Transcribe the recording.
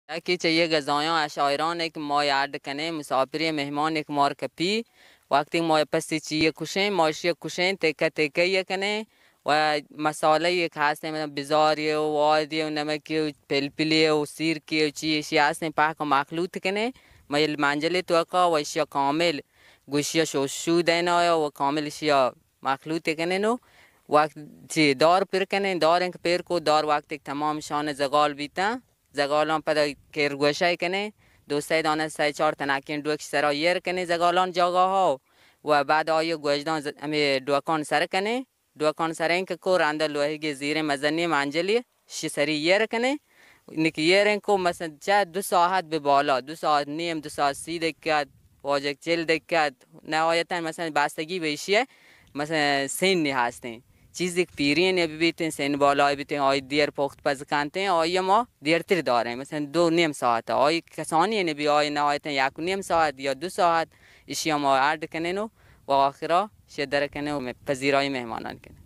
یکی چہ یہ غذایاں اشایران ہے کہ ما اڈ کنیں، مسافری مہمان ایک مار کپی، وقتی ما پسی چیئے کشیں، ما اشی کشیں، تکہ تکہ یہ کنیں، و مسالہ یک ہستیں، مثلاً بزاری و وادی و نمکی و پلپلی و سیرکی و چی اشی ہستیں، پاک و مخلوط کنیں، ما یہ منجلے توکا و اشی کامل گوشی شوشو دینا و کامل اشی مخلوط کنیں و وقت چی دار پر کنیں، دار انک پر کو، دار وقت ایک تمام شان زغال بیتن، زغالان پدا کیر گوشہ کنیں، دو سہ دانہ سہ چار تنکیں ڈوک سرا ایر کنیں زغالان جاگاہا و بعد آئی گوشدان ز-، ہمیں ڈوکان سر کنیں، ڈوکان سر انک کو رندا لوہیگے زیریں مزنیں منجلی شی سری ایر کنیں، نکی ایر انک کو مثلاً چہ دو ساعت بہ بالا، دو ساعت نیم، دو ساعت سی دقیقہ، واجہ چل دقیقہ، نہایتاً مثلاً بستگی بہ ایشی ہے، مثلاً سن نی ہستیں۔ چیزی کہ پیرین بہ بیتیں، سن بالای بیتیں، آئی دیر پخت پز کنتیں، آئی ما دیرتر داریں، مثلاً دو نیم ساعت، آئی کسانی نبی، آئی نہایتاً یک و نیم ساعت یا دو ساعت، ایشی ما اڈ کنیں و، و آخرا شی در کنیں و پذیرای مہمانان کنیں۔